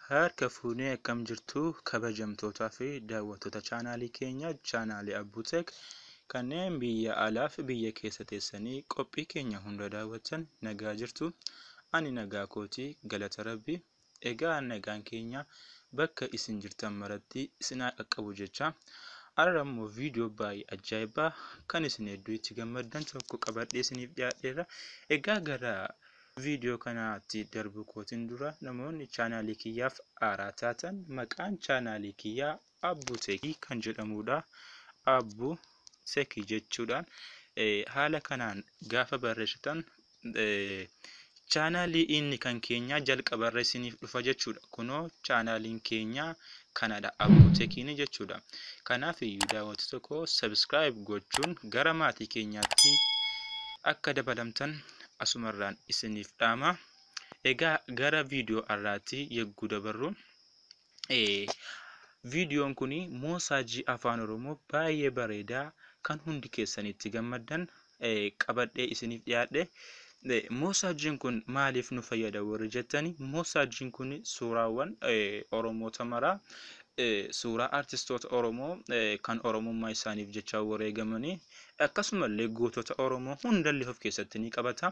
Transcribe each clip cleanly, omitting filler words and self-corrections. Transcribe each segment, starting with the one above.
Harka fuunee akkam jirtu, kabajamtootaa fi daawwattoota chaanaalii keenya, chaanaalii Abbuuteek, kanneen biyya alaa fi biyya keessa teessanii qophii keenya hunda daawwattan, nagaa jirtu? Ani nagaa kootii, galata Rabbi. Egaa nagaan keenya bakka isin jirtan maratti isin haa qaqqabu jecha, har'a immoo viidiyoo baay'ee ajaa'ibaa kan isin hedduu itti gammaddan tokko qabadhee isiniif dhiyaadheera. Egaa gara viidiyoo kanaatti darbuu kootiin dura, namoonni chaanaalii kiyyaaf haaraa taatan, maqaan chaanaalii kiyyaa Abbuuteekii kan jedhamudha. Abbuu Tekii jechuudhaan haala kanaan gaafa barreessitan chaanaalii inni kan keenya jalqabarra isiniif dhufa jechuudha. Kunoo chaanaaliin keenya kanadha, Abbuutekiin jechuudha. Kanaaf iyyuu daawwattoota tokko subscribe gochuun gara maatii keenyaatti akka dabalamtan asumarraan isiniif dhaama. Egaa gara viidiyoo har'aatti yegguu dabarru, viidiyoon kun moosaajii Afaan Oromoo baay'ee bareedaa kan hundi keessan itti gammaddan qabadhee isiniif dhiyaadhe. Moosaajiin kun maaliif nu fayyada warri jettani, moosaajiin kun suuraawwan Oromoota maraa, suuraa artistoota Oromoo kan Oromummaa isaaniif jecha wareegamanii, akkasumallee gootota Oromoo hundallee of keessatti ni qabata.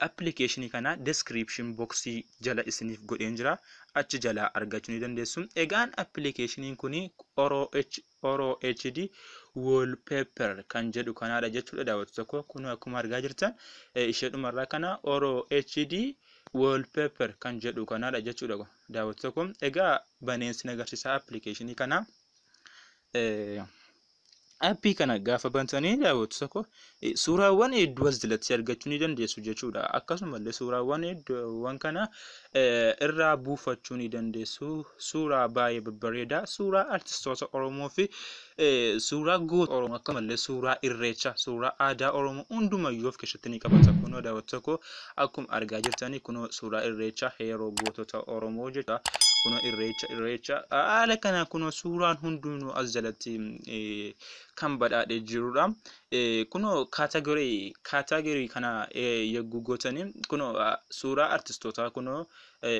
Appilikeeshinii kana description boxii jala isiniif godheen jira. Achi jalaa argachuu ni dandeessu. Egaan appilikeeshiniin kun Oro HD Wallpaper kan jedhu kanaadha jechuudha, daawwattoota tokko. Kun akkuma argaa jirtan ishee dhumarraa kana Oro HD Wallpaper kan jedhu kanaadha jechuudha, daawwattoota tokko. Egaa baneensi agarsiisaa appilikeeshinii kana. Aappii kana gaafa bantanii, daawwattoota tokko, suuraawwan hedduu as jalatti argachuu ni dandeessu jechuudha. Akkasumallee suuraawwan hedduuwwan kana irraa buufachuu ni dandeessu. Suuraa baay'ee babbareedaa, suuraa artistoota Oromoo fi suuraa goota Oromoo, akkasumallee suuraa Irreechaa, suuraa aadaa Oromoo hundumayyuu of keessatti ni qabata. Kunoo daawwattoota koo, akkuma argaa jirtanii, kunoo suuraa Irreechaa yeroo gootota Oromoo jechuudha. Kunoo Irreecha haala kana kunoo suuraan hundinuu as jalatti kan badhaadhee jirudha. Kunoo category kana yogguu gootanii, kunoo suuraa artistootaa, kunoo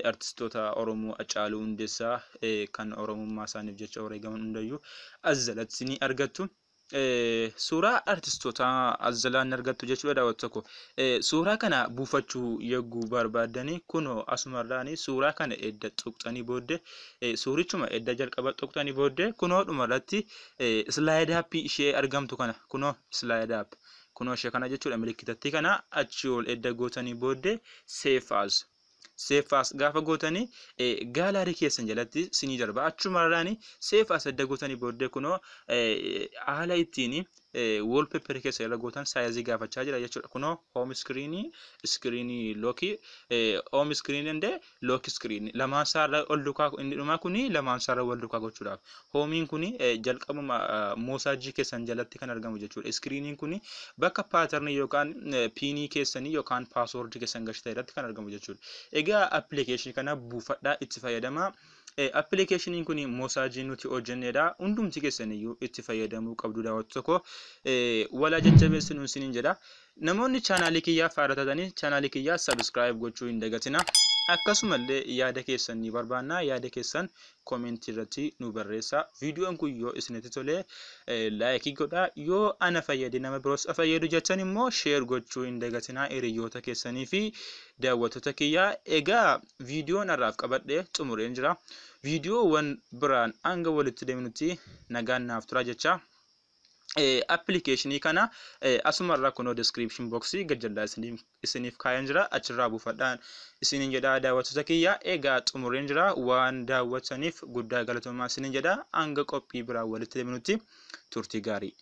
artistoota Oromoo Hacaaluu Hundeessaa kan Oromummaa isaaniif jecha wareegaman hundayyuu as jalatti ni argattu. Suuraa artistoota as jalaa ni argattu jechuudha, daawwattoota koo. Suuraa kana buufachuu yogguu barbaaddanii, kunoo asumarraanii suuraa kana edda tuqxanii booddee, suurichuma edda jalqaba tuqxanii booddee, kunoo dhumarratti slide up ishee argamtu kana, kunoo slide up, kunoo ishee kana jechuudha, milikitattii kana achi ol edda gootanii booddee, save as gaafa gootanii gallery keessan jalatti sinii darba. Achumarraani save as edda gootanii booddee, kunoo haala ittiin wallpaper keessa irra gootan size gaafachaa jira jechuudha. Kunoo home screen, screen lock, home screen danda'e, lock screen lamaan isaarra ol dukaa, inni dhumaa kuni lamaan isaarra wal dukaa gochuudhaaf. Homeiin kuni jalqabuma moosaajii keessan jalatti kan argamu jechuudha. Screeniin kuni bakka pattern yookaan PIN keessanii yookaan password keessan galchitan irratti kan argamu jechuudha. Egaa appilikeeshinii kana buufadhaa, itti fayyadamaa. Appilikeeshiniin kun moosaajii nuti hojjennedha. Hundumti keessaniyyuu itti fayyadamuu qabdu, daawwattoota tokko. Walaa jajjabeessinuun isiniin jedha. Namoonni chaanaalii kiyyaaf haaraa taatanii chaanaalii kiyyaa subscribe gochuu hin dagatina. Akkasumallee yaada keessan ni barbaanna. Yaada keessan comment irratti nu barreessaa. Viidiyoon kun yoo isinitti tole like godhaa. Yoo ana fayyade nama biroos fayyadu jettan immoo share gochuu hin dagatinaa hiriyoota keessanii fi daawwattoota kiyyaa. Egaa viidiyoon har'aaf qabadhee xumureen jira. Viidiyoowwan biraan hanga walitti deemnutti nagaan naaf tura jecha. Appilikeeshinii kana asumarraa kunoo description boxii gajjallaa isiniif kaa'een jira, achirraa buufadhaan isiniin jedha, daawwattoota kiyya. Egaa xumureen jira. Waan daawwataniif guddaa galatoomaa isiniin jedha. Hanga qophii biraan walitti deemnutti turtii gaarii.